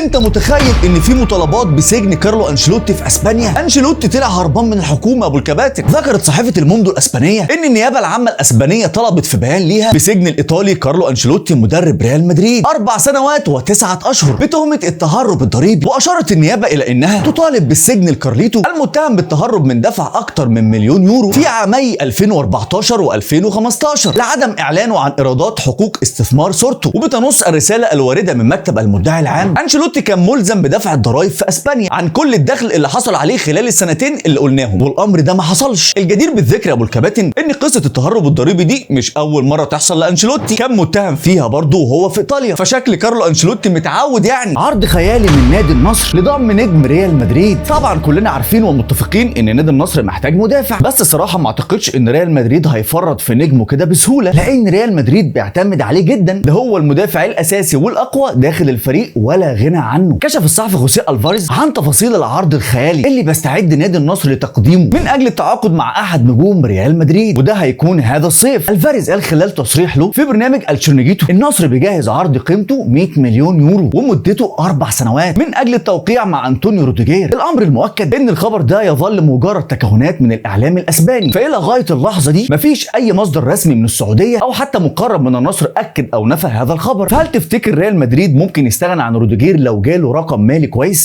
انت متخيل ان في مطالبات بسجن كارلو انشيلوتي في اسبانيا؟ انشيلوتي طلع هربان من الحكومة ابو الكباتن. ذكرت صحيفة الموندو الاسبانية ان النيابة العامة الاسبانية طلبت في بيان ليها بسجن الايطالي كارلو انشيلوتي مدرب ريال مدريد 4 سنوات و9 اشهر بتهمه التهرب الضريبي. واشارت النيابة الى انها تطالب بالسجن الكارليتو المتهم بالتهرب من دفع اكثر من 1,000,000 يورو في عامي 2014 و2015 لعدم اعلانه عن ايرادات حقوق استثمار صورته. وبتنص الرسالة الواردة من مكتب المدعي العام انشيلوتي كان ملزم بدفع الضرائب في اسبانيا عن كل الدخل اللي حصل عليه خلال السنتين اللي قلناهم، والامر ده ما حصلش. الجدير بالذكر يا ابو الكباتن ان قصة التهرب الضريبي دي مش اول مرة تحصل لانشيلوتي، كان متهم فيها برضه وهو في ايطاليا، فشكل كارلو انشيلوتي متعود يعني. عرض خيالي من نادي النصر لضم نجم ريال مدريد. طبعا كلنا عارفين ومتفقين ان نادي النصر محتاج مدافع، بس الصراحة ما اعتقدش ان ريال مدريد هيفرط في نجمه كده بسهولة، لان ريال مدريد بيعتمد عليه جدا، ده هو المدافع الاساسي والاقوى داخل الفريق ولا غنى عنه. كشف الصحفي خوسيه الفاريز عن تفاصيل العرض الخيالي اللي بيستعد نادي النصر لتقديمه من اجل التعاقد مع احد نجوم ريال مدريد، وده هيكون هذا الصيف. الفاريز قال خلال تصريح له في برنامج الشرنجيتو النصر بيجهز عرض قيمته 100 مليون يورو ومدته 4 سنوات من اجل التوقيع مع انطونيو روديجير. الامر المؤكد ان الخبر ده يظل مجرد تكهنات من الاعلام الاسباني، فالى غاية اللحظة دي مفيش اي مصدر رسمي من السعودية او حتى مقرب من النصر اكد او نفى هذا الخبر. فهل تفتكر ريال مدريد ممكن يستغنى عن روديجير لو جاله رقم مالي كويس؟